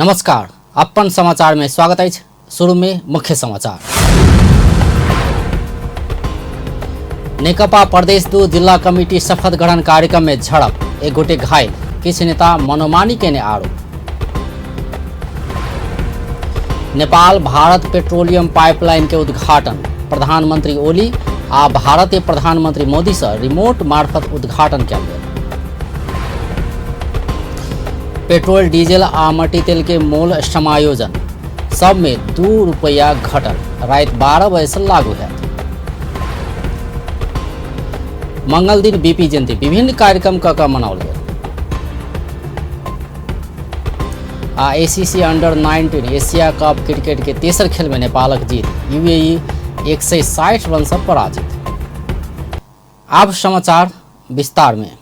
नमस्कार, अपन समाचार में स्वागत अछि। शुरू में मुख्य समाचार। नेकपा प्रदेश 2 जिला कमिटी शपथ ग्रहण कार्यक्रम में झड़प, एक गोटे घायल, किछु नेता मनोमानी केने आरोप। नेपाल भारत पेट्रोलियम पाइपलाइन के उद्घाटन, प्रधानमंत्री ओली आ भारतीय प्रधानमंत्री मोदी से रिमोट मार्फत उद्घाटन कयल गेल। पेट्रोल डीजल आ मट्टी तेल के मोल समायोजन, सब में 2 रुपया घटल, रात 12 बजे से लागू है। मंगल दिन बीपी जयंती विभिन्न कार्यक्रम क मनाओल गेल। आ ACC under 19 Asia cup cricket के तेसर खेल में नेपालक जीत, यूएई 160 रन से पराजित। आब समाचार विस्तार में।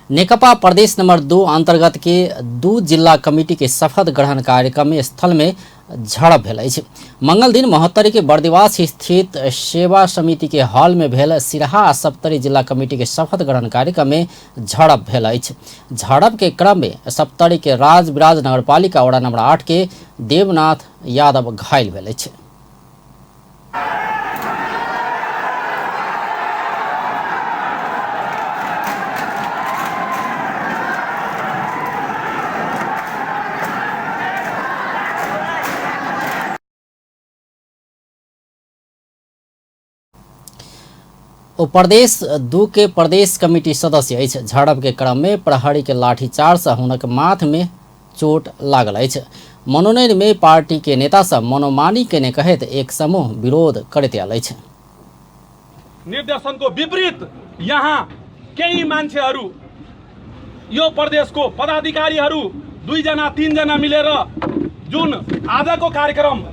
नेकपा प्रदेश नंबर 2 अंतर्गत के 2 जिला कमिटी के शपथ ग्रहण कार्यक्रम में स्थल में झड़प भेल अछि। मंगल दिन महोत्तरी के बर्दिवास स्थित सेवा समिति के हॉल में भेल सिरहा आ सप्तरी जिला कमिटी के शपथ ग्रहण कार्यक्रम में झड़प भेल अछि। झड़प के क्रम में सप्तरी के राजविराज नगरपालिका वडा नंबर 8 के देवनाथ यादव घायल भेल अछि। ओ प्रदेश 2 के प्रदेश कमिटी सदस्य अछि। झड़प के क्रम में प्रहरी के लाठीचार्ज से हुनक माथ में चोट लागल अछि। मनोनयन में पार्टी के नेता सब मनोमानी केने कहैत एक समूह विरोध करैत आयल अछि। निर्देशन को विपरीत यहाँ केही मान्छेहरू, यो प्रदेशको पदाधिकारीहरू 2 जना 3 जना मिलेर जुन आजको कार्यक्रम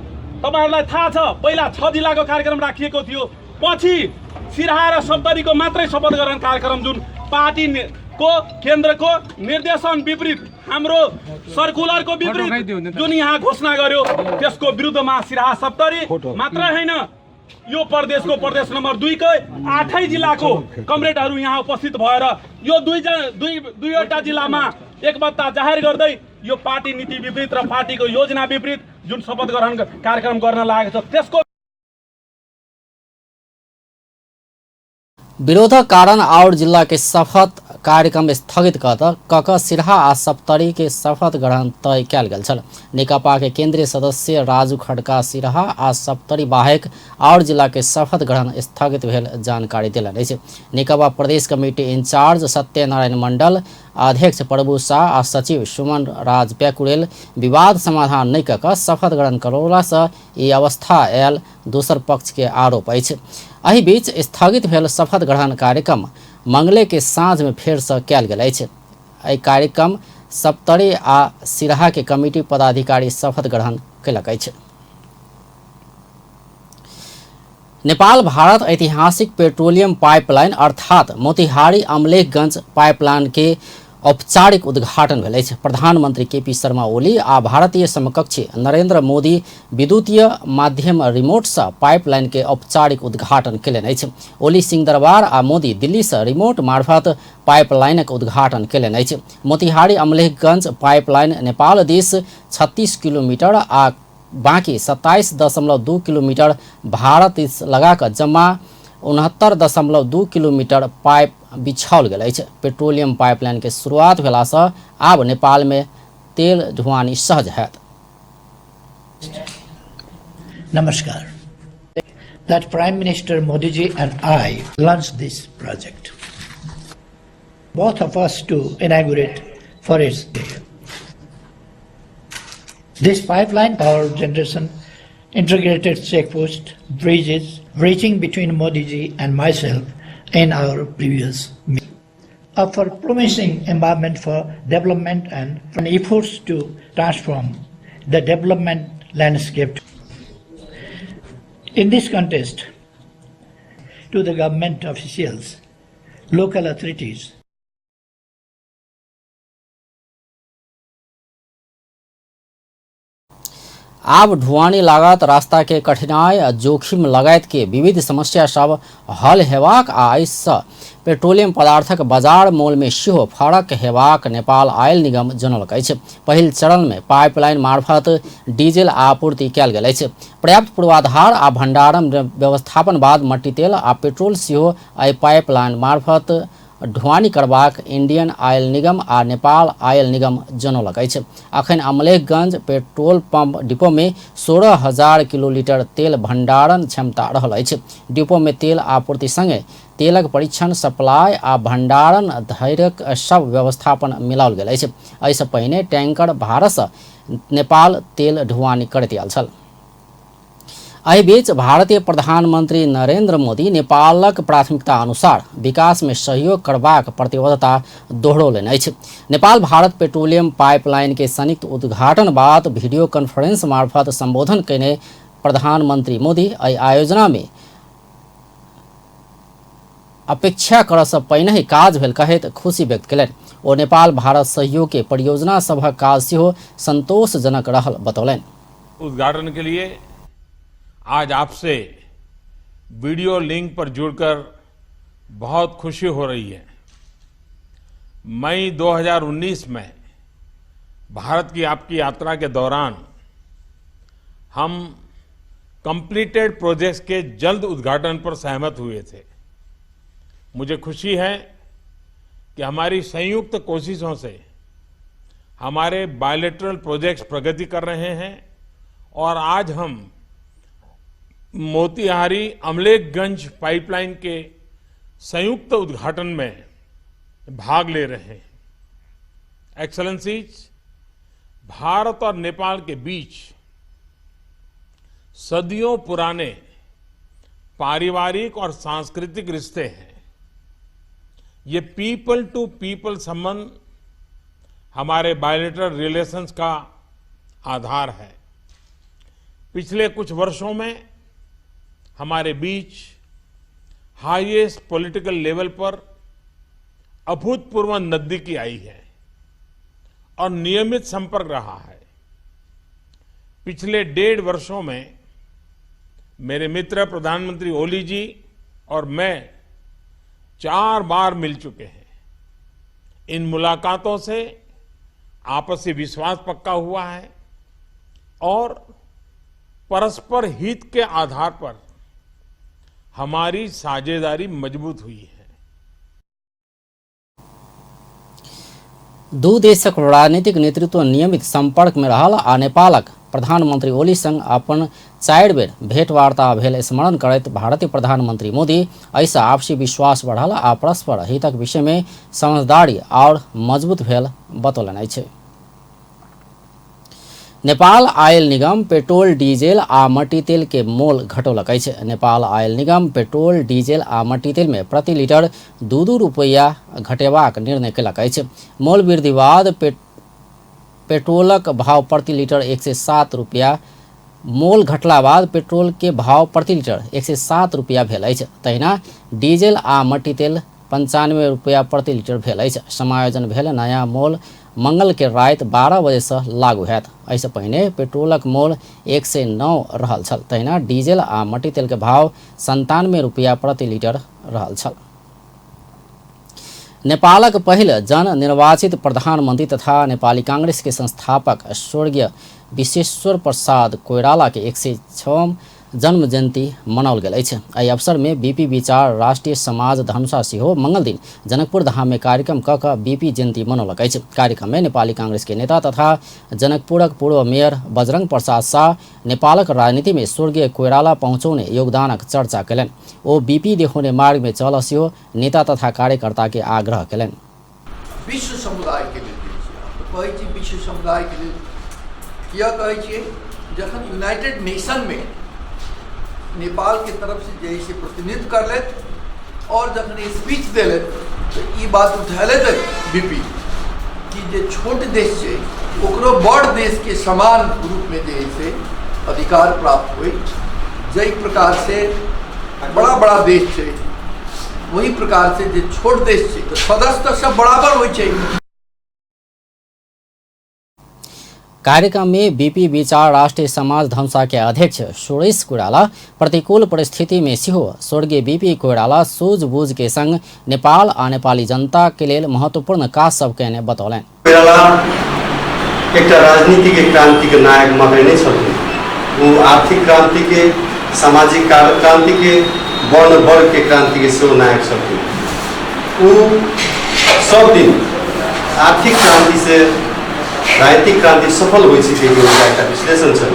तपाईहरूलाई थाहा छ, पहिला 6 जिल्लाको कार्यक्रम राखिएको थियो, पछि सिरहा र सप्तरीको मात्रै शपथ ग्रहण कार्यक्रम जुन पार्टी को केन्द्रको निर्देशन विपरीत, हाम्रो सर्कुलरको विपरीत जुन यहाँ घोषणा गर्यो, त्यसको विरुद्धमा सिरहा सप्तरी मात्र होइन, यो प्रदेशको प्रदेश नम्बर 2 कै 8 जिल्लाको कमरेडहरू यहाँ उपस्थित भएर यो दुई दुईवटा जिल्लामा एकमतता जाहेर गर्दै यो पार्टी नीति विपरीत र पार्टीको योजना विपरीत जुन शपथ ग्रहण कार्यक्रम गर्न लागेको छ त्यसको विरोधक कारण और जिला के शपथ कार्यक्रम स्थगित क सिरहा आ सप्तरी के शपथ ग्रहण तय कयल गेल छल। नेकपा के केंद्रीय सदस्य राजू खड़का सिरहा आ सप्तरी बाहेक और जिला के शपथ ग्रहण स्थगित भेल जानकारी देलनि अछि। नेकपा प्रदेश कमिटी इंचार्ज सत्यनारायण मंडल, अध्यक्ष प्रभु शाह आ सचिव सुमन राज प्याकुरेल विवाद समाधान नहि क शपथ ग्रहण करौला से ई अवस्था आयल दोसर पक्ष के आरोप अछि। एहि बीच स्थगित भेल शपथ ग्रहण कार्यक्रम मंगले के साँझ में फेर से कयल गेल अछि। एहि कार्यक्रम सप्तरी आ सिरहा के कमिटी पदाधिकारी शपथ ग्रहण कयलक अछि। नेपाल भारत ऐतिहासिक पेट्रोलियम पाइपलाइन अर्थात मोतिहारी अमलेखगंज पाइपलाइन के औपचारिक उद्घाटन भेल अछि। प्रधानमंत्री केपी शर्मा ओली आ भारतीय समकक्षी नरेंद्र मोदी विद्युतीय माध्यम रिमोट से पाइपलाइन के औपचारिक उद्घाटन कयलनि अछि। ओली सिंहदरबार आ मोदी दिल्ली से रिमोट मार्फत पाइपलाइनक उद्घाटन कयलनि अछि। मोतिहारी अमलेखगंज पाइपलाइन नेपाल दिस 36 किलोमीटर आ बाकी 27.2 किलोमीटर भारत दिस लगाकऽ जमा 69.2 किलोमीटर पाइप बिछाओल गेल अछि। पेट्रोलियम पाइपलाइन के शुरुआत भेलासँ आब नेपाल में तेल ढुआनी सहज हैत। Namaskar. That Prime Minister Modi ji and I launched this project. Both of us to inaugurate for its day. This pipeline power generation, integrated checkpost, bridges, reaching between Modi ji and myself in our previous meeting. Offer promising environment for development and efforts to transform the development landscape. In this context, to the government officials, local authorities, आब ढुआनी लागत, रास्ता के कठिनाई आ जोखिम लगायत के विविध समस्या सब हल हेबाक आ एहिसँ पेट्रोलियम पदार्थक बाजार मोलमे सेहो फरक हेबाक नेपाल आयल निगम जनौलक अछि। पहिल चरणमे पाइपलाइन मार्फत डीजल आपूर्ति कयल गेल अछि। पर्याप्त पूर्वाधार आ भंडारण व्यवस्थापन बाद मट्टीतेल आ पेट्रोल सेहो एहि पाइपलाइन मार्फत ढुआनी करबाक इंडियन ऑयल निगम आ नेपाल ऑयल निगम जनौलक अछि। अखन अमलेखगंज पेट्रोल पंप डिपोमे 16,000 किलोलीटर तेल भंडारण क्षमता रहल अछि। डिपोमे तेल आपूर्ति संगे तेलक परीक्षण, सप्लाई आ भंडारण धरिक सब व्यवस्थापन मिलाओल गेल अछि। एहिसँ पहिने टैंकर भारतसँ नेपाल तेल ढुआनी करैत आयल छल। एहि बीच भारतीय प्रधानमंत्री नरेंद्र मोदी नेपालक प्राथमिकता अनुसार विकास में सहयोग करबाक प्रतिबद्धता दोहरौलनि अछि। नेपाल भारत पेट्रोलियम पाइपलाइन के संयुक्त उद्घाटन बाद वीडियो कॉन्फ्रेंस मार्फत संबोधन कयने प्रधानमंत्री मोदी एहि आयोजना में अपेक्षा करऽसँ पहिनहि काज भेल कहैत खुशी व्यक्त कयलनि। ओ नेपाल भारत सहयोग के परियोजना सभक काज सेहो संतोषजनक रहल बतौलनि। उद्घाटन के लिए आज आपसे वीडियो लिंक पर जुड़कर बहुत खुशी हो रही है। मई 2019 में भारत की आपकी यात्रा के दौरान हम कंप्लीटेड प्रोजेक्ट्स के जल्द उद्घाटन पर सहमत हुए थे। मुझे खुशी है कि हमारी संयुक्त कोशिशों से हमारे बायलैटरल प्रोजेक्ट्स प्रगति कर रहे हैं और आज हम मोतिहारी अमलेखगंज पाइपलाइन के संयुक्त उद्घाटन में भाग ले रहे हैं। एक्सलेंसीज, भारत और नेपाल के बीच सदियों पुराने पारिवारिक और सांस्कृतिक रिश्ते हैं। ये पीपल टू पीपल संबंध हमारे बायलैटरल रिलेशंस का आधार है। पिछले कुछ वर्षों में हमारे बीच हाईएस्ट पॉलिटिकल लेवल पर अभूतपूर्व नजदीकी आई है और नियमित संपर्क रहा है। पिछले 1.5 वर्षों में मेरे मित्र प्रधानमंत्री ओली जी और मैं 4 बार मिल चुके हैं। इन मुलाकातों से आपसी विश्वास पक्का हुआ है और परस्पर हित के आधार पर हमारी साझेदारी मजबूत हुई है। दू देशक राजनीतिक नेतृत्व नियमित संपर्क में रहल आ नेपालक प्रधानमंत्री ओली संग अपन 4 बेर भेंटवार्ता भेल स्मरण करैत भारतीय प्रधानमंत्री मोदी एहिसँ आपसी विश्वास बढ़ल आ परस्पर हितक विषय में समझदारी और मजबूत भेल बतौलनि अछि। नेपाल आयल निगम पेट्रोल डीजल आ मट्टीतेल के मोल घटौलक अछि। नेपाल आयल निगम पेट्रोल डीजल आ मट्टीतेल में प्रति लीटर 2-2 रुपैया घटेबाक निर्णय कयलक अछि। मोल वृद्धि बाद पेट्रोलक भाव प्रति लीटर 107 रुपैया मोल घटला बाद पेट्रोल के भाव प्रति लीटर 107 रुपैया भेल अछि। तहिना डीजल आ मट्टीतेल 95 रुपैया प्रति लीटर भेल अछि। समायोजन भेल नया मोल मंगल के राति 12 बजेसँ लागू हैत। एहिसँ पहिने पेट्रोलक मोल 109 रहल छल। तहिना डीजल आ मट्टीतेल के भाव 97 रुपैया प्रति लीटर रहल छल। नेपालक पहिल जननिर्वाचित प्रधानमंत्री तथा नेपाली कांग्रेस के संस्थापक स्वर्गीय विश्वेश्वर प्रसाद कोइराला के 106 जन्म जयंती मनाओल गेल अछि। एहि अवसर में बीपी विचार राष्ट्रीय समाज धनुषा सेहो मंगल दिन जनकपुर धाम में कार्यक्रम क क बीपी जयंती मनौलक अछि। कार्यक्रम में नेपाली कांग्रेस के नेता तथा जनकपुरक पूर्व मेयर बजरंग प्रसाद शाह नेपालक राजनीति में स्वर्गीय कोइराला पहुँचौने योगदानक चर्चा कयलनि। ओ बीपी देखौने मार्ग में चल सेहो नेता तथा कार्यकर्ता के आग्रह कयलनि। विश्व समुदाय के लेल कहै छी, विश्व समुदाय के लेल किया कहै छियै, जखन यूनाइटेड नेशन में नेपाल के तरफ से जे से प्रतिनिधित्व कर लेत और जखन स्पीच दिले तो ई बात उठेले बीपी कि जे छोट देश छै ओकरो बड़ देश के समान रूप में जे से अधिकार प्राप्त हुई। जै प्रकार से बड़ा बड़ा देश छै वही प्रकार से जे छोट देश छै तो सदस्य तो सब बराबर होइ छै। कार्यक्रम में बीपी विचार राष्ट्रीय समाज धमसा के अध्यक्ष सुरेश कोइराला प्रतिकूल परिस्थिति में सेहो स्वर्गीय बीपी कोइराला सूझबूझ के संग नेपाल आ नेपाली जनता के लेल महत्वपूर्ण काज सब कयने बतौलनि। कोइराला एकटा राजनीतिक क्रांतिके नायक मात्रै नहि छलखिन, ओ आर्थिक क्रांतिके, सामाजिक क्रांतिके, वर्ण वर्गके क्रांतिके सेहो नायक छलखिन। ओ सब दिन आर्थिक क्रांति से राजनीतिक क्रांति सफल होइ छै के हुनका एकटा विश्लेषण छल।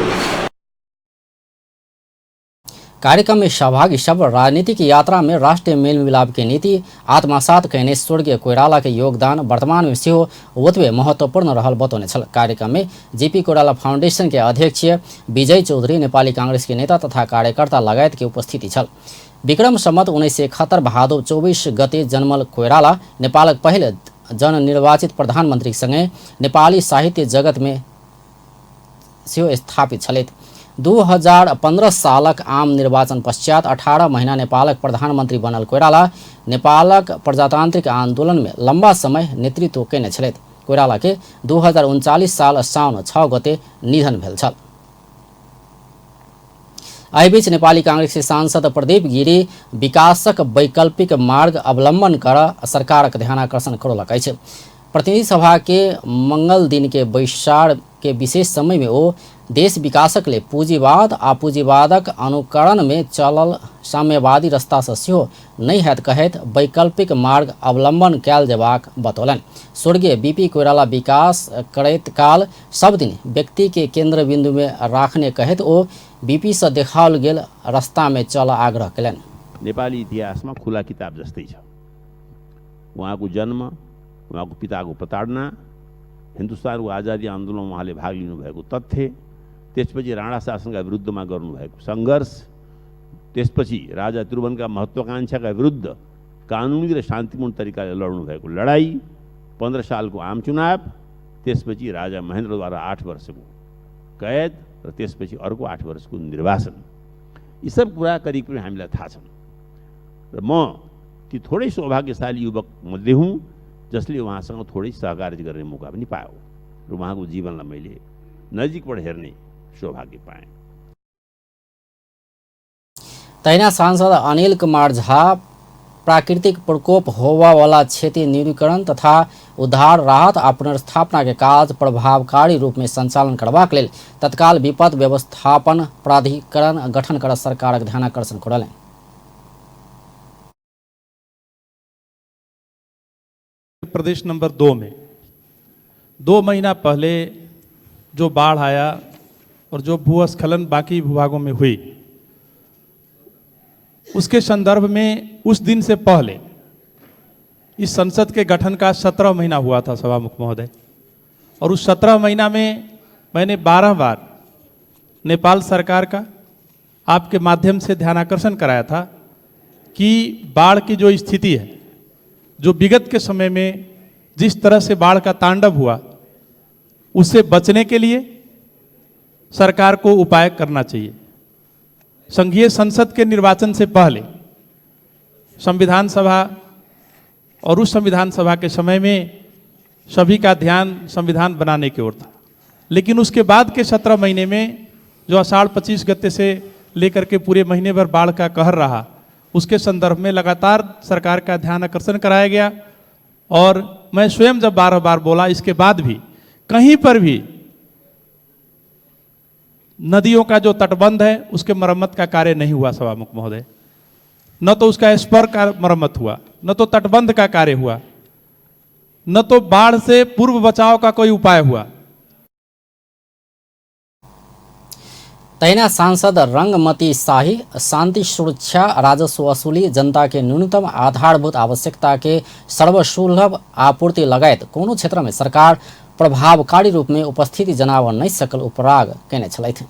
कार्यक्रम में सहभागी सब राजनीतिक यात्रा में राष्ट्रीय मेल मिलाप के नीति आत्मसात कयने स्वर्गीय कोइराला के योगदान वर्तमान में सेहो ओतबे महत्वपूर्ण रहल बतौने छल। कार्यक्रम में जेपी कोइराला फाउंडेशन के अध्यक्ष विजय चौधरी, नेपाली कांग्रेस के नेता तथा कार्यकर्ता लगायत के उपस्थिति छल। विक्रम सम्वत 1971 भादो 24 गते जन्मल कोइराला नेपालक पहिल जननिर्वाचित प्रधानमन्त्री सँगै नेपाली साहित्य जगत में सेहो स्थापित छलथि। 2015 सालक आम निर्वाचन पश्चात 18 महिना नेपालक प्रधानमन्त्री बनल कोइराला नेपालक प्रजातान्त्रिक आन्दोलन में लम्बा समय नेतृत्व कयने छलथि। कोइराला के 2039 साल साउन 6 गते निधन भेल छल। एहिबीच नेपाली कांग्रेस के सांसद प्रदीप गिरी विकासक वैकल्पिक मार्ग अवलंबन कर सरकारक ध्यानाकर्षण करौलक अछि। प्रतिनिधि सभा के मंगल दिन के बैसार के विशेष समय में ओ देश विकासक लेल पूंजीवाद आ पूंजीवादक अनुकरण में चलल साम्यवादी रास्ता से सेहो नहि हैत कहैत वैकल्पिक मार्ग अवलंबन कयल जेबाक बतौलनि। स्वर्गीय बीपी कोइराला विकास करैत काल सब दिन व्यक्ति के केंद्र बिंदु में राखने कहैत ओ बीपी से देखाओल गेल रास्ता में चल आग्रह कयलनि। नेपाली इतिहासमा खुला किताब जस्तै छ। उहाँको जन्म, उहाँको पिताको प्रताडना, हिन्दुस्तानको आजादी आन्दोलनमा उहाँले भाग लिनुभएको तथ्य, त्यसपछि राणा शासनका विरुद्धमा गर्नुभएको सङ्घर्ष, त्यसपछि राजा त्रिभुवनका महत्त्वाकांक्षाका विरुद्ध कानुनी र शान्तिपूर्ण तरिकाले लड्नुभएको लडाइँ, 15 सालको आम चुनाव, त्यसपछि राजा महेन्द्रद्वारा 8 वर्षको कैद र त्यसपछि अर्को 8 वर्षको निर्वासन, यी सब कुरा करिब करिब हामीलाई थाहा छन्। र म ती थोरै सौभाग्यशाली युवक मध्ये हुँ जसले उहाँसँग थोरै सहकार्य गर्ने मौका पनि पायो र उहाँको जीवनलाई मैले नजिकबाट हेर्ने सौभाग्य पाएँ। तहिना सांसद अनिल कुमार झा प्राकृतिक प्रकोप होबयवला क्षति न्यूनीकरण तथा उद्धार, राहत आ पुनर्स्थापना के काज प्रभावकारी रूप में संचालन करबाक लेल तत्काल विपद व्यवस्थापन प्राधिकरण गठन कर सरकारक ध्यानाकर्षण करलनि। प्रदेश नंबर 2 में 2 महीना पहले जो बाढ़ आया और जो भूस्खलन बाकी भूभागों में हुई, उसके संदर्भ में उस दिन से पहले इस संसद के गठन का 17 महीना हुआ था सभामुख महोदय, और उस 17 महीना में मैंने 12 बार नेपाल सरकार का आपके माध्यम से ध्यानाकर्षण कराया था कि बाढ़ की जो स्थिति है, जो विगत के समय में जिस तरह से बाढ़ का तांडव हुआ, उससे बचने के लिए सरकार को उपाय करना चाहिए। संघीय संसद के निर्वाचन से पहले संविधान सभा और उस संविधान सभा के समय में सभी का ध्यान संविधान बनाने की ओर था, लेकिन उसके बाद के 17 महीने में जो आषाढ़ 25 गते से लेकर के पूरे महीने भर बाढ़ का कहर रहा, उसके संदर्भ में लगातार सरकार का ध्यान आकर्षण कराया गया। और मैं स्वयं जब 12 बार बोला, इसके बाद भी कहीं पर भी नदियों का जो तटबंध है उसके मरम्मत का कार्य नहीं हुआ सभामुख महोदय। न तो उसका स्पर का मरम्मत हुआ, न तो तटबंध का कार्य हुआ, न तो बाढ़ से पूर्व बचाव का कोई उपाय हुआ। तहिना सांसद रंगमती शाही शांति सुरक्षा, राजस्व वसूली, जनता के न्यूनतम आधारभूत आवश्यकता के सर्वसुलभ आपूर्ति लगायत कोनो क्षेत्र में सरकार प्रभावकारी रूप में उपस्थिति जनाव नहीं सकल उपराग कयने छलथि।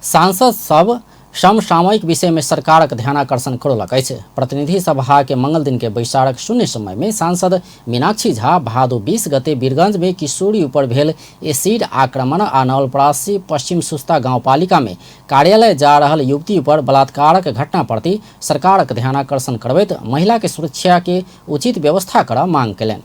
सांसद सब समसामयिक विषय में सरकारक ध्यानाकर्षण करौलक अछि। प्रतिनिधि सभा के मंगल दिन के बैसारक शून्य समय में सांसद मीनाक्षी झा भादो 20 गते वीरगंज में किशोरी ऊपर भेल एसिड आक्रमण आ नवलपरासी पश्चिम सुस्ता गाउँपालिका में कार्यालय जा रहल युवती पर बलात्कारक घटना प्रति सरकारक ध्यानाकर्षण करबैत महिला के सुरक्षा के उचित व्यवस्था कर मांग कयलनि।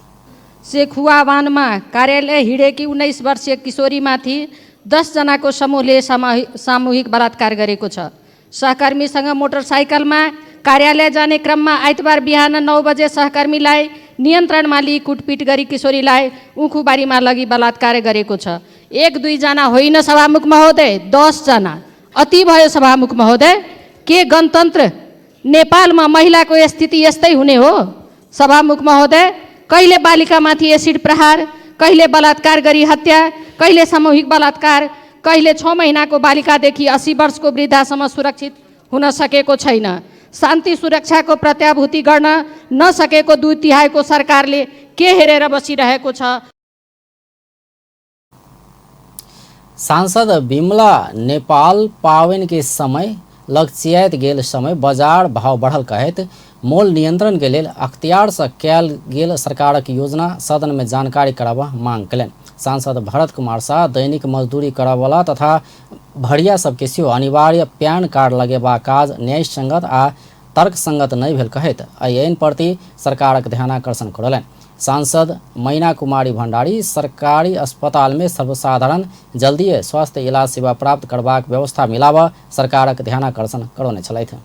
सेखुवावानमा कार्यालय हिँडेकी 19 वर्षीय किशोरीमाथि 10 जनाको समूहले सामूहिक बलात्कार गरेको छ। सहकर्मीसँग मोटरसाइकलमा कार्यालय जाने क्रममा आइतबार बिहान 9 बजे सहकर्मीलाई नियन्त्रणमा लिई कुटपिट गरी किशोरीलाई उखुबारीमा लगी बलात्कार गरेको छ। 1-2 जना होइन सभामुख महोदय, 10 जना अति भयो सभामुख महोदय। के गणतन्त्र नेपालमा महिलाको स्थिति यस्तै हुने हो सभामुख महोदय? कहिले बालिकामाथि एसिड प्रहार, कहिले बलात्कार गरी हत्या, कहिले सामूहिक बलात्कार, कहिले 6 महिनाको बालिकादेखि 80 वर्षको वृद्धासम्म सुरक्षित हुन सकेको छैन। शान्ति सुरक्षाको प्रत्याभूति गर्न नसकेको 2/3 सरकारले के हेरेर बसिरहेको छ? सांसद विमला नेपाल पावन के समय लक्षियात गेल समय बाजार भाव बढ़ल कहैत मोल नियंत्रण के लेल अख्तियार से कयल गेल सरकारक योजना सदन में जानकारी कराबऽ मांग कयलनि। सांसद भरत कुमार शाह दैनिक मजदूरी करऽवला तथा भरिया सबके सेहो अनिवार्य पैन कार्ड लगेबाक काज न्यायसंगत आ तर्कसंगत नहि भेल कहैत एहि ऐन प्रति सरकारक ध्यानाकर्षण करौलनि। सांसद मैना कुमारी भंडारी सरकारी अस्पताल में सर्वसाधारण जल्दीए स्वास्थ्य इलाज सेवा प्राप्त करबाक व्यवस्था मिलाबऽ सरकारक ध्यानाकर्षण करौने छलथि।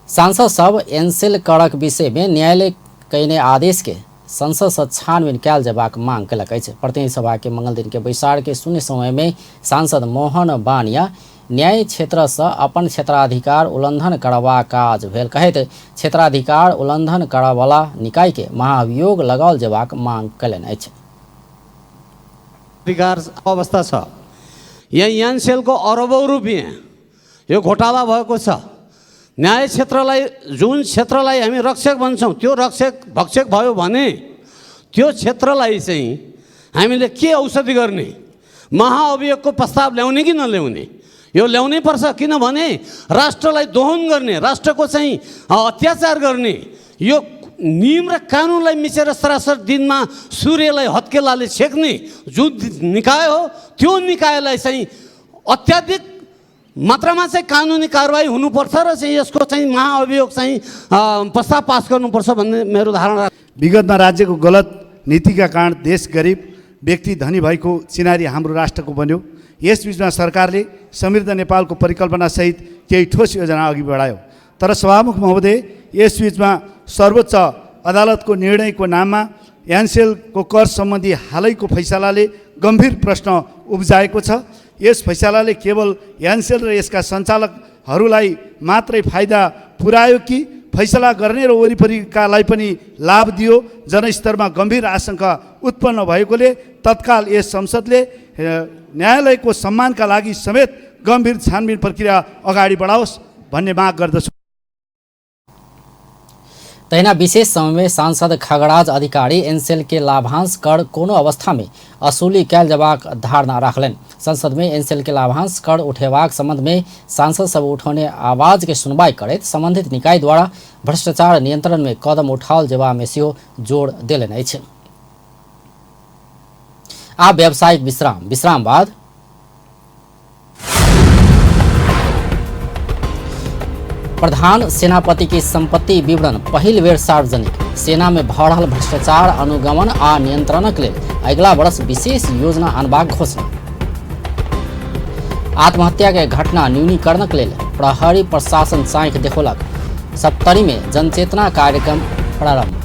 सांसद सब एनसेल करक विषय में न्यायालय कयने आदेश के संसद से छानबीन कयल जेबाक मांग कयलक अछि। प्रतिनिधि सभा के मंगल दिन के बैसार के शून्य समय में सांसद मोहन बानिया न्याय क्षेत्र से अपन क्षेत्राधिकार उल्लंघन करबाक काज भेल कहैत क्षेत्राधिकार उल्लंघन करऽवला निकाय के महाअभियोग लगाओल जेबाक मांग कयलनि अछि। अधिकार अवस्था छ। यहाँ एनसेलको अरबौँ रुपियाँ यो घोटाला भएको छ। न्याय क्षेत्रलाई, जुन क्षेत्रलाई हामी रक्षक भन्छौँ, त्यो रक्षक भक्षक भयो भने त्यो क्षेत्रलाई चाहिँ हामीले के औषधि गर्ने? महाअभियोगको प्रस्ताव ल्याउने कि नल्याउने? यो ल्याउनै पर्छ, किनभने राष्ट्रलाई दोहन गर्ने, राष्ट्रको चाहिँ अत्याचार गर्ने यो नियम र कानुनलाई मिचेर सरासर दिनमा सूर्यलाई हत्केलाले छेक्ने जुन निकाय हो, त्यो निकायलाई चाहिँ अत्याधिक मात्रामा चाहिँ कानुनी कारवाही हुनुपर्छ र चाहिँ यसको चाहिँ महाअभियोग चाहिँ प्रस्ताव पास गर्नुपर्छ भन्ने मेरो धारणा। विगतमा राज्यको गलत नीतिका कारण देश गरिब, व्यक्ति धनी भएको चिनारी हाम्रो राष्ट्रको बन्यो। यसबीचमा सरकारले समृद्ध नेपालको परिकल्पनासहित केही ठोस योजना अघि बढायो। तर सभामुख महोदय, यसबीचमा सर्वोच्च अदालतको निर्णयको नाममा एनसेलको कर सम्बन्धी हालैको फैसलाले गम्भीर प्रश्न उब्जाएको छ। यस फैसलाले केवल एनसेल र यसका सञ्चालकहरूलाई मात्रै फाइदा पुर्यायो कि फैसला गर्ने र वरिपरिकालाई पनि लाभ दियो? जनस्तरमा गम्भीर आशंका उत्पन्न भएकोले तत्काल यस संसदले न्यायालयको सम्मानका लागि समेत गम्भीर छानबिन प्रक्रिया अगाडि बढाओस् भन्ने माग गर्दछु। तहिना विशेष समय में सांसद खगराज अधिकारी एनसेल के लाभांश कर कोनो अवस्था में असूली कयल जेबाक धारणा राखलनि। संसद में एनसेल के लाभांश कर उठेबाक संबंध में सांसद सब उठौने आवाज के सुनवाई करैत संबंधित निकाय द्वारा भ्रष्टाचार नियंत्रण में कदम उठाओल जेबा में सेहो जोर देलनि अछि। आ व्यावसायिक विश्राम, विश्राम बाद प्रधान सेनापति के संपत्ति विवरण पहिल बेर सार्वजनिक। सेना में भऽ रहल भ्रष्टाचार अनुगमन आ नियंत्रणक लेल अगिला वर्ष विशेष योजना अनबाक घोषणा। आत्महत्या के घटना न्यूनीकरणक लेल प्रहरी प्रशासन चाँखि देखौलक। सप्तरी में जनचेतना कार्यक्रम प्रारंभ।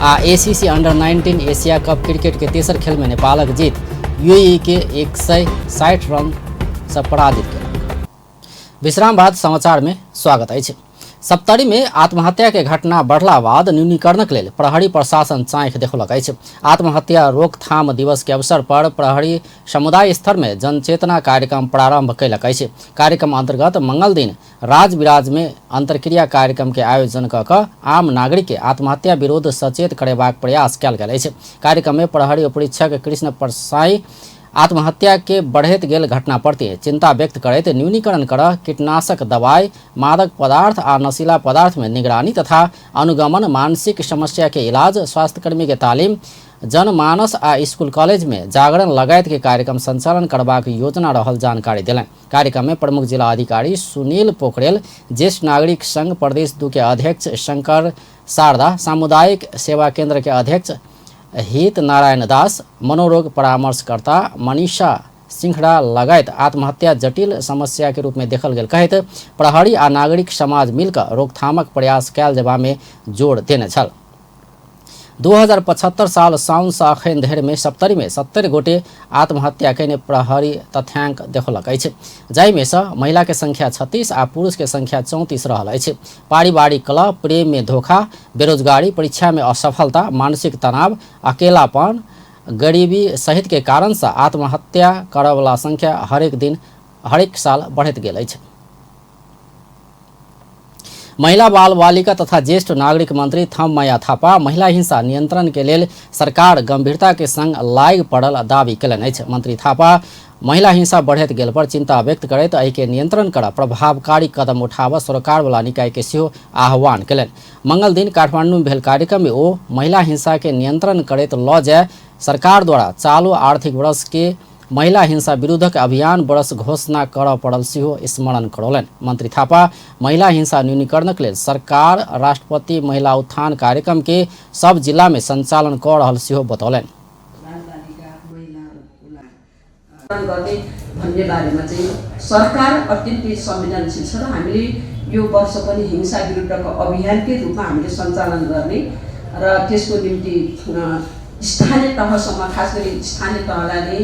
आ ACC under 19 Asia cup cricket के तेसर खेल में नेपालक जीत, यूएई के 160 रन से पराजित केलक। विश्राम बाद समाचार में स्वागत अछि। सप्तरी में आत्महत्या के घटना बढ़ला बाद न्यूनीकरणक लेल प्रहरी प्रशासन चाँखि देखौलक अछि। आत्महत्या रोकथाम दिवस के अवसर पर प्रहरी समुदाय स्तर में जनचेतना कार्यक्रम प्रारंभ कयलक अछि। कार्यक्रम अंतर्गत मंगल दिन राजविराज में अंतर्क्रिया कार्यक्रम के आयोजन कऽ कऽ आम नागरिक के आत्महत्या विरुद्ध सचेत करेबाक प्रयास कयल गेल अछि। कार्यक्रम में प्रहरी उपरीक्षक कृष्ण परसाई आत्महत्या के बढ़ैत गेल घटना प्रति चिंता व्यक्त करैत न्यूनीकरण कर कीटनाशक दवाई, मादक पदार्थ आ नशीला पदार्थ में निगरानी तथा अनुगमन, मानसिक समस्या के इलाज, स्वास्थ्यकर्मी के तालीम, जनमानस आ स्कूल कॉलेज में जागरण लगायत के कार्यक्रम संचालन करबाक योजना रहल जानकारी देलनि। कार्यक्रम में प्रमुख जिला अधिकारी सुनील पोखरेल, ज्येष्ठ नागरिक संघ प्रदेश 2 के अध्यक्ष शंकर शारदा, सामुदायिक सेवा केंद्र के अध्यक्ष हित नारायण दास, मनोरोग परामर्शकर्ता मनीषा सिंहड़ा लगायत आत्महत्या जटिल समस्या के रूप में देखल गेल कहैत प्रहरी आ नागरिक समाज मिलकर रोकथामक प्रयास कयल जेबा में जोर देने छल। 2075 साल साउन सँ अखन धरि में सप्तरी में 70 गोटे आत्महत्या कयने प्रहरी तथ्यांक देखौलक अछि, जाहिमे सँ महिला के संख्या 36 आ पुरुष के संख्या 34 रहल अछि। पारिवारिक कलह, प्रेम में धोखा, बेरोजगारी, परीक्षा में असफलता, मानसिक तनाव, अकेलापन, गरीबी सहित के कारण सँ आत्महत्या करयवला संख्या हरेक दिन हरेक साल बढ़ैत गेल अछि। महिला बाल बालिका तथा ज्येष्ठ नागरिक मंत्री थममाया थापा महिला हिंसा नियंत्रण के लेल सरकार गंभीरता के संग लागि पड़ल दावी कयलनि अछि। मंत्री थापा महिला हिंसा बढ़ैत गेल पर चिंता व्यक्त करैत एहि के नियंत्रण कर प्रभावकारी कदम उठाबऽ सरकारवला निकाय के सेहो आह्वान कयलनि। मंगल दिन काठमांडू में भेल कार्यक्रम में ओ महिला हिंसा के नियंत्रण करैत लऽ जाय सरकार द्वारा चालू आर्थिक वर्ष के महिला हिंसा विरुद्धक अभियान वर्ष घोषणा करऽ पड़ल सेहो स्मरण करौलनि। मंत्री थापा महिला हिंसा न्यूनीकरणक लेल सरकार राष्ट्रपति महिला उत्थान कार्यक्रम के सब जिला में संचालन कऽ रहल सेहो बतौलनि। गर्ने भन्ने बारेमा चाहिँ सरकार अत्यन्तै संवेदनशील छ र हामीले यो वर्ष पनि हिंसा विरुद्धको अभियानकै रूपमा हामीले सञ्चालन गर्ने र त्यसको निम्ति स्थानीय तहसम्म, खास गरी स्थानीय तहलाई नै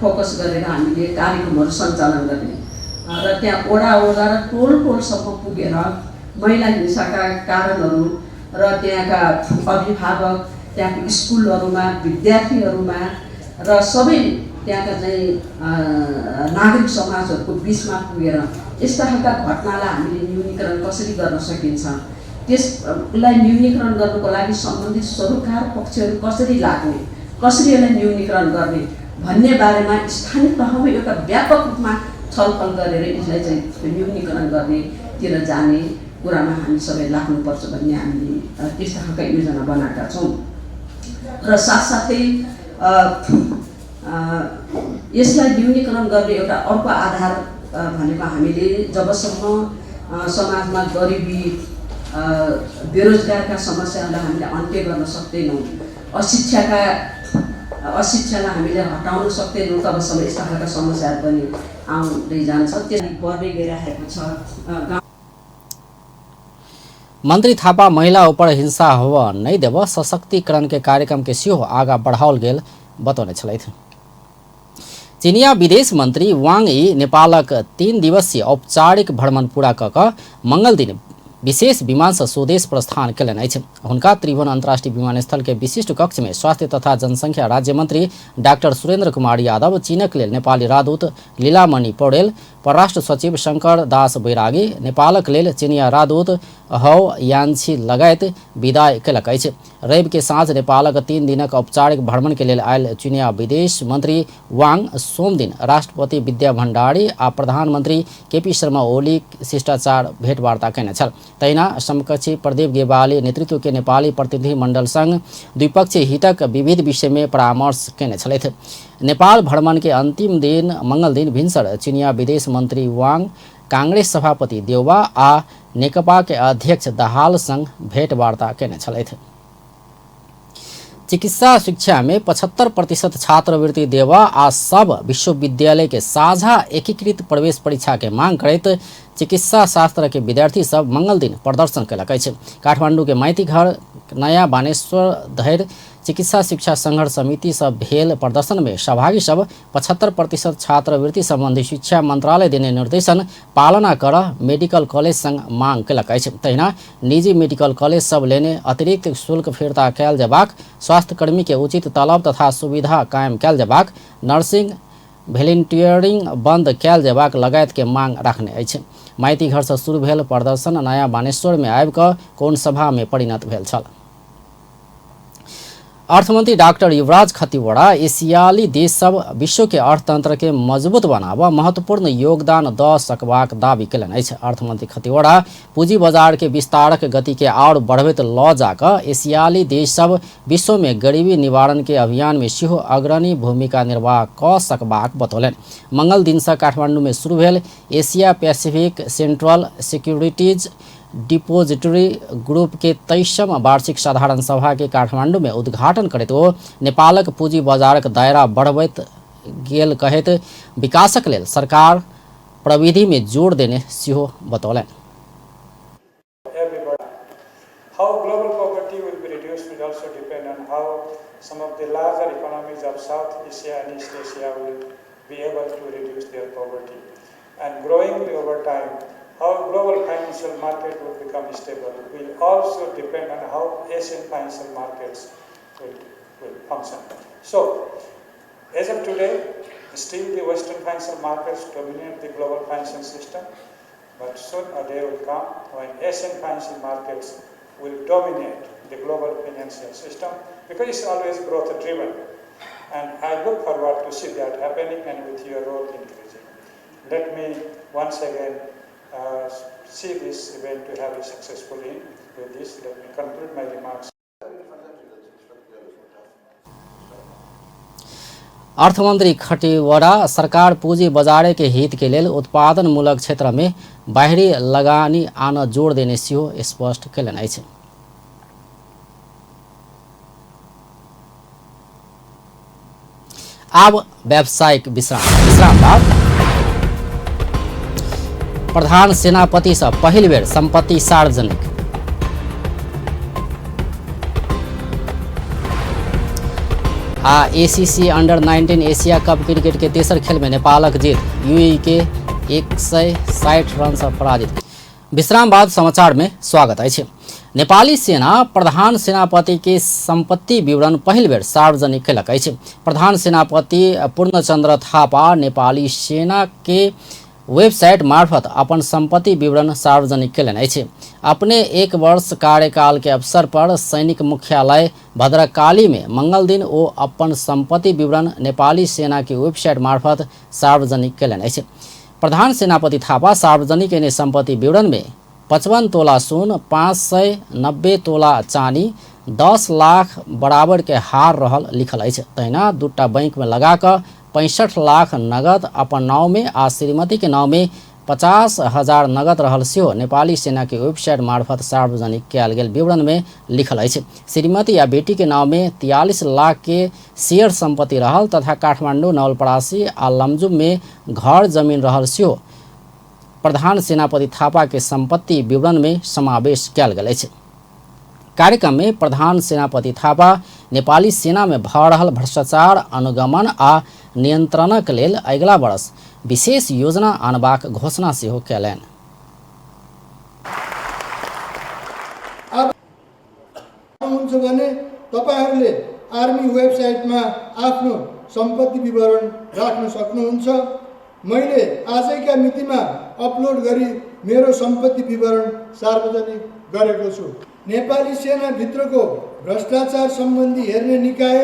फोकस गरेर हामीले कार्यक्रमहरू सञ्चालन गर्ने र त्यहाँ वडा वडा र टोल टोलसम्म पुगेर महिला हिंसाका कारणहरू र त्यहाँका अभिभावक, त्यहाँको स्कुलहरूमा, विद्यार्थीहरूमा र सबै त्यहाँका चाहिँ नागरिक समाजहरूको बिचमा पुगेर यस्ता खालका घटनालाई हामीले न्यूनीकरण कसरी गर्न सकिन्छ, त्यसलाई न्यूनीकरण गर्नुको लागि सम्बन्धित सरोकार पक्षहरू कसरी लाग्ने, कसरी यसलाई न्यूनीकरण गर्ने भन्ने बारेमा स्थानीय तहमा एउटा व्यापक रूपमा छलफल गरेर यसलाई चाहिँ न्यूनीकरण गर्नेतिर जाने कुरामा हामी सबै लाग्नुपर्छ भन्ने हामीले त्यस्ता खालका योजना बनाएका छौँ। र साथसाथै यसलाई न्यूनीकरण गर्ने एउटा अर्को आधार भनेको हामीले जबसम्म समाजमा गरिबी, बेरोजगारका समस्याहरूलाई हामीले अन्त्य गर्न सक्दैनौँ, अशिक्षालाई हामीले हटाउन सक्दैनौँ, तबसम्म यस्ता खालका समस्याहरू पनि आउँदै जान्छ, त्यो बढ्दै गइरहेको छ। मंत्री थापा महिला ऊपर हिंसा होव नहीं देव सशक्तिकरण के कार्यक्रम के सेहो आगा बढ़ाओल गेल बतौने छलथि। चीनिया विदेश मंत्री वांग यी नेपालक 3 दिवसीय औपचारिक भ्रमण पूरा कऽ कऽ मंगल दिन विशेष विमान से स्वदेश प्रस्थान कयलनि अछि। हुनका त्रिभुवन अंतर्राष्ट्रीय विमानस्थल के विशिष्ट कक्ष में स्वास्थ्य तथा जनसंख्या राज्य मंत्री डॉक्टर सुरेंद्र कुमार यादव, चीनक लेल नेपाली राजदूत लीलामणि पौडेल, परराष्ट्र सचिव शंकर दास बैरागी, नेपालक लेल चीनिया राजदूत हौ यान्छी लगायत विदाई कयलक अछि। रवि के साँझ नेपालक 3 दिनक औपचारिक भ्रमण के लेल आयल चीनिया विदेश मंत्री वांग सोमदिन राष्ट्रपति विद्या भण्डारी आ प्रधानमंत्री केपी शर्मा ओली शिष्टाचार भेटवार्ता कयने छल। तहिना समकक्षी प्रदीप गेवाली नेतृत्व के नेपाली प्रतिनिधि मंडल संग द्विपक्षीय हितक विविध विषय में परामर्श कयने छलथि। नेपाल भ्रमण के अंतिम दिन मंगल दिन भिन्सर चीनिया विदेश मंत्री वांग कांग्रेस सभापति देउबा आ नेकपा के अध्यक्ष दाहाल संग भेटवार्ता कयने छलथि। चिकित्सा शिक्षा में 75% छात्रवृत्ति देवा आ सब विश्वविद्यालय के साझा एकीकृत प्रवेश परीक्षा के मांग करैत चिकित्सा शास्त्र के विद्यार्थी सब मंगल दिन प्रदर्शन कयलक अछि। काठमांडू के माइती घर नया बानेश्वर धरि चिकित्सा शिक्षा संघर्ष समिति सब भेल प्रदर्शन में सहभागी सब 75% छात्रवृत्ति संबंधी शिक्षा मंत्रालय देने निर्देशन पालना कर मेडिकल कॉलेज संग मांग कयलक अछि। तहिना निजी मेडिकल कॉलेज सब लेने अतिरिक्त शुल्क फिर्ता कयल जेबाक, स्वास्थ्यकर्मी के उचित तलब तथा सुविधा कायम कयल जेबाक, नर्सिंग वॉलंटियरिंग बंद कयल जेबाक लगायत के मांग राखने अछि। माइती घर से शुरू भेल प्रदर्शन नया बानेश्वर में आबि कऽ कोण सभा में परिणत भेल छल। अर्थमन्त्री डाक्टर युवराज खतिवड़ा एशियाली देश सब विश्व के अर्थतंत्र के मजबूत बनाब महत्वपूर्ण योगदान द सकबाक दावी केलनि अछि। अर्थमन्त्री खतिवड़ा पूंजी बाजार के विस्तारक गति के आओर बढ़बैत ल जाकऽ एशियाली देश सब विश्व में गरीबी निवारण के अभियान में सेहो अग्रणी भूमिका निर्वाह क सकबाक बतौलनि। मंगल दिन सँ काठमांडू में शुरू भेल Asia Pacific Central Securities Depository Group के 23म वार्षिक साधारण सभा के काठमांडू में उद्घाटन करैत ओ नेपालक पूंजी बाजारक दायरा बढ़बैत गेल कहैत विकासक लेल सरकार प्रविधि में जोर देने सेहो बतौलनि। How global poverty will be reduced will also depend on how some of the larger economies of South Asia and East Asia will be able to reduce their poverty. And growingly over time, how global financial market will become stable will also depend on how Asian financial markets will function. So, as of today, still the Western financial markets dominate the global financial system, but soon a day will come when Asian financial markets will dominate the global financial system, because it's always growth driven. And I look forward to see that happening and with your role increasing. Let me once again see this event to have a successful end. With this, let me conclude my remarks. अर्थमंत्री खतिवड़ा सरकार पूंजी बाजार के हित के लेल उत्पादन मूलक क्षेत्र में बाहरी लगानी आन जोर देने सेहो स्पष्ट केलनि अछि। आब व्यावसायिक विश्राम बाद प्रधान सेनापति सँ पहिल बेर संपत्ति सार्वजनिक। आ ACC under 19 Asia cup cricket के तेसर खेल में नेपालक जीत, यूएई के 160 रन से पराजित। विश्राम बाद समाचार में स्वागत अछि। नेपाली सेना प्रधान सेनापति के संपत्ति विवरण पहिल बेर सार्वजनिक केलक अछि। प्रधान सेनापति पूर्णचंद्र थापा नेपाली सेना के वेबसाइट मार्फत अपन संपत्ति विवरण सार्वजनिक केलनि अछि। अपने एक वर्ष कार्यकाल के अवसर पर सैनिक मुख्यालय भद्रकाली में मंगल दिन ओ अपन संपत्ति विवरण नेपाली सेना के वेबसाइट मार्फत सार्वजनिक केलनि अछि। प्रधान सेनापति थापा सार्वजनिक एने संपत्ति विवरण में 55 तोला सोन, 590 तोला चानी, 10 लाख बराबर के हार रहल लिखल अछि। तहिना दूटा बैंक में लगा कऽ 65 लाख नगद अपन नाव में आ श्रीमती के नाव में 50,000 नगद रहल सेहो नेपाली सेना के वेबसाइट मार्फत सार्वजनिक कयल गेल विवरण में लिखल अछि। श्रीमती आ बेटी के नाव में 43 लाख के शेयर संपत्ति रहल तथा काठमांडू, नवलपरासी आ लमजुम में घर जमीन रहल सेहो प्रधान सेनापति थापा के संपत्ति विवरण में समावेश कयल गेल अछि। कार्यक्रम में प्रधान सेनापति थापा नेपाली सेना में भऽ रहल भ्रष्टाचार अनुगमन आ नियंत्रणक लेल अगिला वर्ष विशेष योजना आनबाक घोषणा सेहो कयलनि। अब हुन्छ भने तपाईहरुले आर्मी वेबसाइटमा आफ्नो सम्पत्ति विवरण राख्न सक्नुहुन्छ। मैले आजैका मितिमा अपलोड गरी मेरो सम्पत्ति विवरण सार्वजनिक गरेको छु। नेपाली सेना भित्रको भ्रष्टाचार सम्बन्धी हेर्ने निकाय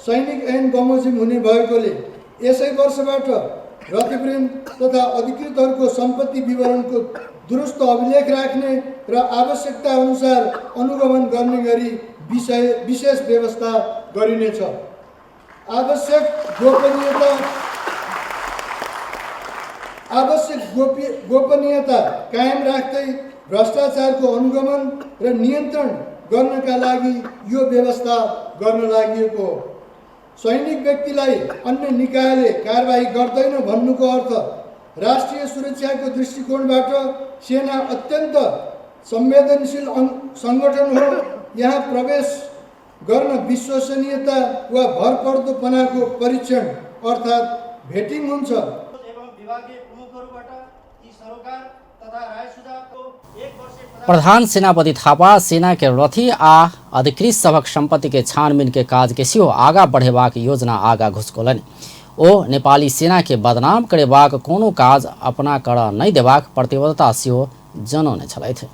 सैनिक ऐन बमोजिम हुने भएकोले यसै वर्षबाट रतिवृन्द तथा अधिकृतहरूको सम्पत्ति विवरणको दुरुस्त अभिलेख राख्ने र आवश्यकता अनुसार अनुगमन गर्ने गरी विशेष व्यवस्था गरिनेछ। आवश्यक गोपनीयता कायम राख्दै भ्रष्टाचारको अनुगमन र नियन्त्रण गर्नका लागि यो व्यवस्था गर्न लागि हो। सैनिक व्यक्तिलाई अन्य निकायले कारबाही गर्दैन भन्नुको अर्थ राष्ट्रिय सुरक्षाको दृष्टिकोणबाट सेना अत्यन्त संवेदनशील सङ्गठन हो। यहाँ प्रवेश गर्न विश्वसनीयता वा भरपर्दोपनाको परीक्षण अर्थात् भेटिङ हुन्छ। प्रधान सेनापति थापा सेना के रथी आ अधिकृत सभक संपत्ति के छानबीन के काज के सेहो आगा बढ़ेबाक योजना आगा घुसकौलनि। ओ नेपाली सेना के बदनाम करेबाक कोनो काज अपना कर नहि देबाक प्रतिबद्धता सेहो जनौने छलथि।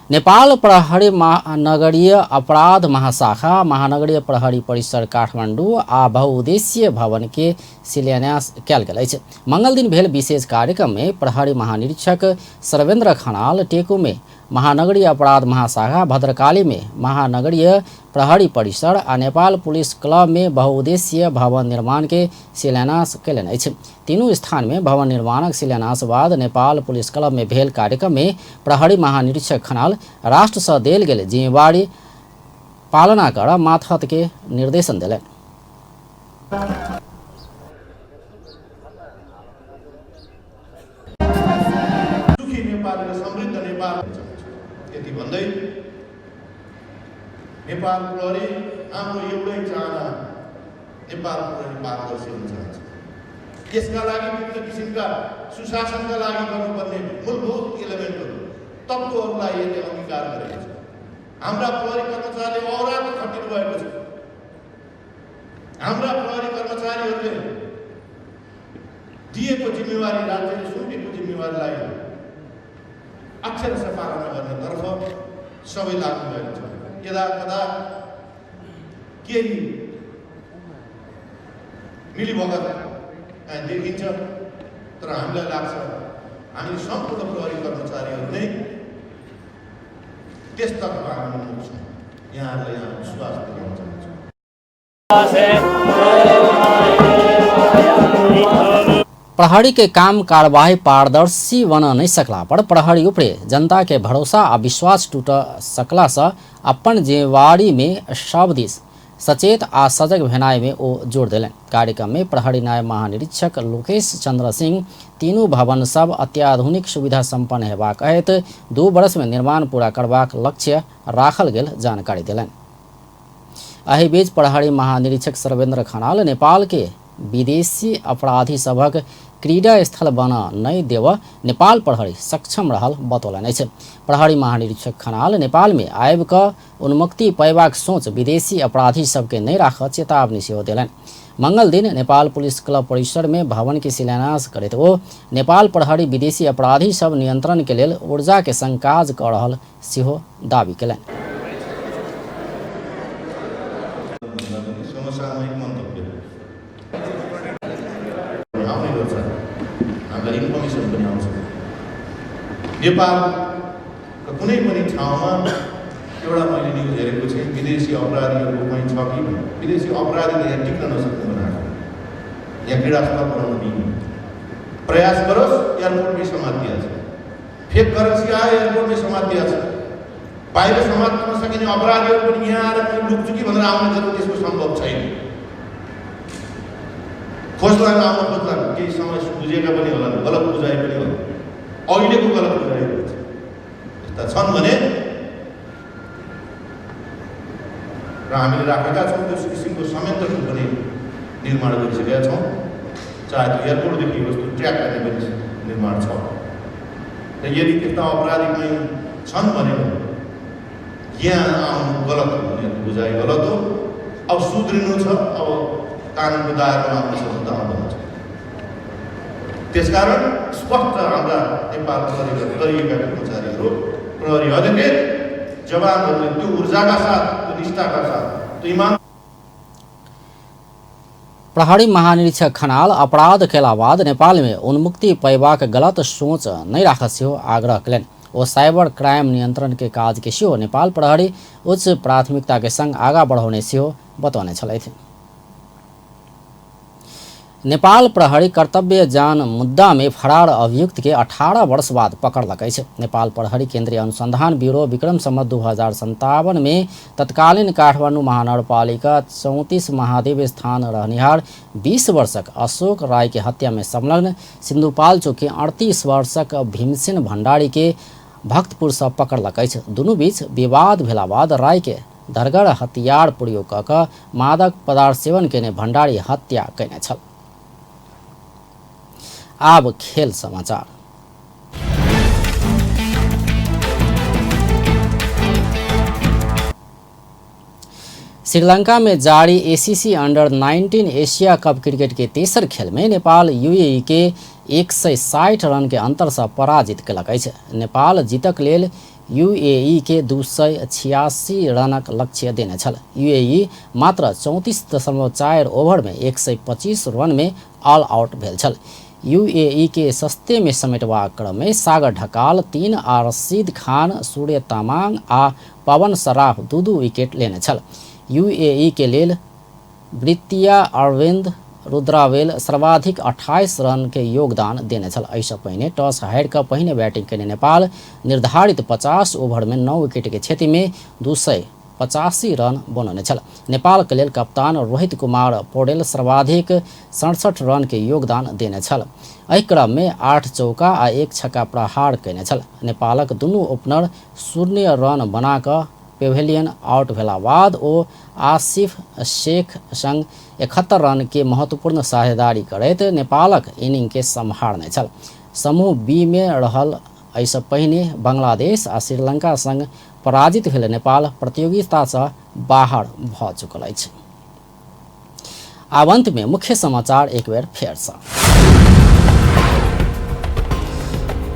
नेपाल प्रहरी महानगरीय अपराध महाशाखा महानगरीय प्रहरी परिसर काठमाडौँ आ बहुउद्देशीय भवन के शिलान्यास कयल गेल अछि। मंगल दिन भेल विशेष कार्यक्रम में प्रहरी महानिरीक्षक सर्वेन्द्र खनाल टेकू में महानगरीय अपराध महाशाखा, भद्रकाली में महानगरीय प्रहरी परिसर आ नेपाल पुलिस क्लब में बहुउद्देशीय भवन निर्माण के शिलान्यास कयलनि अछि। तीनू स्थान में भवन निर्माणक शिलान्यास बाद नेपाल पुलिस क्लब में भेल कार्यक्रम में प्रहरी महानिरीक्षक खनाल राष्ट्रसँ देल गेल जिम्मेवारी पालना कर मातहत के निर्देशन देलनि। सुखी नेपाल र समृद्ध नेपाल यति भन्दै नेपाल प्रहरी हाम्रो एउटै चाहना नेपाल प्रहरी पारदर्शी हुन चाहन्छ। त्यसका लागि विभिन्न किसिमका सुशासनका लागि गर्नुपर्ने मूलभूत एलिमेन्टहरू तत्त्वहरूलाई यसले अङ्गीकार गरेको छ। हाम्रा प्रहरी कर्मचारीले अहोरात्र खटिनु भएको छ। हाम्रा प्रहरी कर्मचारीहरूले दिएको जिम्मेवारी, राज्यले सुम्पेको जिम्मेवारीलाई अक्षरशः पालना गर्नेतर्फ सबै लाग्नु भएको छ। यदा कदा केही मिलीभगत कहीँ देखिन्छ, तर हामीलाई लाग्छ हामी सम्पूर्ण प्रहरी कर्मचारीहरू नै त्यसतर्फ हामी उन्मुख छौँ। यहाँहरूलाई यहाँ विश्वास दिलाउन चाहन्छु। प्रहरी के काम कार्यवाही पारदर्शी बन नहीं सकला पर प्रहरी उपरे जनता के भरोसा आ विश्वास टूट सकला से अपन जिम्मेवारी में सब दिस सचेत आ सजग भेनाई में ओ जोर देलनि। कार्यक्रम में प्रहरी नायब महानिरीक्षक लोकेश चंद्र सिंह तीनू भवन सब अत्याधुनिक सुविधा संपन्न हेबाक कहैत 2 वर्ष में निर्माण पूरा करबाक लक्ष्य राखल गेल जानकारी देलनि। एहि बीच प्रहरी महानिरीक्षक सर्वेन्द्र खनाल नेपाल के विदेशी अपराधी सभक क्रीड़ा स्थल बना नहीं देव नेपाल प्रहरी सक्षम रहल बतौलनि अछि। प्रहरी महानिरीक्षक खनाल नेपाल में आबि कऽ उन्मुक्ति पयबाक सोच विदेशी अपराधी सबके नहि राखऽ चेतावनी सेहो देलनि। मंगल दिन नेपाल पुलिस क्लब परिसर में भवन के शिलान्यास करैत ओ नेपाल प्रहरी विदेशी अपराधी सब नियंत्रण के लेल ऊर्जा के संग काज कऽ रहल सेहो दावी कयलनि। नेपालको कुनै पनि ठाउँमा एउटा मैले न्युज हेरेको थिएँ, विदेशी अपराधीहरूको कहीँ छ कि विदेशी अपराधीले यहाँ टिक्न नसक्ने बनाएको, यहाँ क्रीडास्थल बनाउन दिने प्रयास गरोस्, एयरपोर्टमै समातिहाल्छ। फेक करेन्सी आयो एयरपोर्टमै समातिहाल्छ। बाहिर समात्न नसकिने अपराधीहरू पनि यहाँ आएर कहीँ लुक्छु कि भनेर आउने जरुरत त्यसको सम्भव छैन। खोज्लान्, आउन खोज्लान्, केही समय बुझेका पनि होलान्, गलत बुझाइ पनि होला, अहिलेको गलत बुझाइ हुन्छ। यस्ता छन् भने र हामीले राखेका छौँ त्यस किसिमको संयन्त्रको पनि निर्माण गरिसकेका छौँ। चाहे त्यो एयरपोर्टदेखि होस्, त्यो ट्र्याक गर्ने पनि निर्माण छ। र यदि त्यस्ता अपराधी कहीँ छन् भने यहाँ आउनु गलत हो, उनीहरूको बुझाइ गलत हो। अब सुध्रिनु छ, अब कानुनको दायरामा आउनु छ भने त आउँदैन। त्यसकारण स्पष्ट हाम्रा नेपाल प्रहरीका गरिएका कर्मचारीहरू, प्रहरी अधिकृत जवानहरूले त्यो ऊर्जाका साथ, त्यो निष्ठाका साथ, त्यो इमान। प्रहरी महानिरीक्षक खनाल अपराध कयला बाद नेपाल में उन्मुक्ति पयबाक गलत सोच नहि राखऽ सेहो आग्रह कयलनि। ओ साइबर क्राइम नियंत्रण के काज के सेहो नेपाल प्रहरी उच्च प्राथमिकता के संग आगा बढ़ौने सेहो बतौने छलथि। नेपाल प्रहरी कर्तव्य जान मुद्दा में फरार अभियुक्त के 18 वर्ष बाद पकड़लक अछि। नेपाल प्रहरी केंद्रीय अनुसंधान ब्यूरो विक्रम संवत 2057 में तत्कालीन काठमाडौँ महानगरपालिका 34 महादेव स्थान रहनिहार 20 वर्षक अशोक राय के हत्या में संलग्न सिन्धुपाल्चोक के 38 वर्षक भीमसेन भण्डारी के भक्तपुर से पकड़लक अछि। दुनू बीच विवाद भेला बाद राय के धरगर हथियार प्रयोग कऽ कऽ मादक पदार्थ सेवन केने भण्डारी हत्या कयने छल। आब खेल समाचार। श्रीलंका में जारी ACC under 19 Asia cup cricket के तेसर खेल में नेपाल यूएई के 160 रन के अंतर से पराजित कयलक अछि। नेपाल जीतक लेल यूएई के 286 रनक लक्ष्य देने छल। यूएई मात्र 34.4 ओवर में 125 रन में ऑल आउट भेल छल। यूएई के सस्ते में समेटबाक क्रम में सागर ढकाल 3 आ रशीद खान, सूर्य तामाङ आ पवन सराफ 2-2 विकेट लेने छल। यूएई के लेल वृत्तिया अरविंद रुद्रावेल सर्वाधिक 28 रन के योगदान देने छल। एहिसँ पहिने टॉस हारि कऽ पहिने बैटिंग केने नेपाल निर्धारित 50 ओवर में 9 विकेट के क्षति में 285 रन बनौने छल। नेपाल के लेल कप्तान रोहित कुमार पौडेल सर्वाधिक 67 रन के योगदान देने छल। एहि क्रम में 8 चौका आ 1 छक्का प्रहार केने छल। नेपालक दुनू ओपनर 0 रन बना कऽ पेवेलियन आउट भेला बाद ओ आसिफ शेख संग 71 रन के महत्वपूर्ण साझेदारी करैत नेपालक इनिंग के सम्हारने छल। समूह बी में रहल एहिसँ पहिने बांग्लादेश आ श्रीलंका संग पराजित भेल नेपाल प्रतियोगितासँ बाहर भऽ चुकल अछि। आब अंत में मुख्य समाचार एक बेर फेरसँ।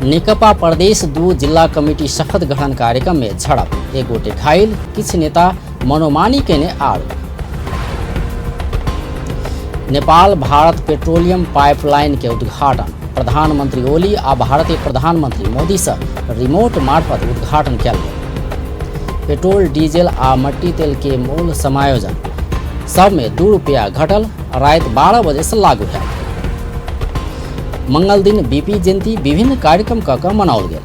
नेकपा प्रदेश 2 जिल्ला कमिटी शपथ ग्रहण कार्यक्रम में झड़प, एक गोटे घायल, किछु नेता मनोमानी केने आरोप। नेपाल भारत पेट्रोलियम पाइपलाइन के उद्घाटन, प्रधानमंत्री ओली आ भारतीय प्रधानमंत्री मोदी से रिमोट मार्फत उद्घाटन कयल गेल। पेट्रोल डीजल आ मट्टी तेल के मूल समायोजन सब में 2 रुपया घटल, रात 12 बजे से लागू है। मंगल दिन बीपी जयंती विभिन्न कार्यक्रम कऽ मनाओल गेल।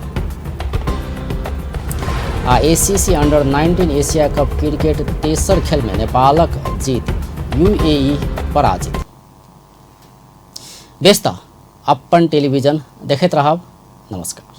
आ ACC under 19 Asia cup cricket तेसर खेल में नेपालक जीत, यूएई पराजित। बेस त अपन टेलीविजन देखैत रहब। नमस्कार।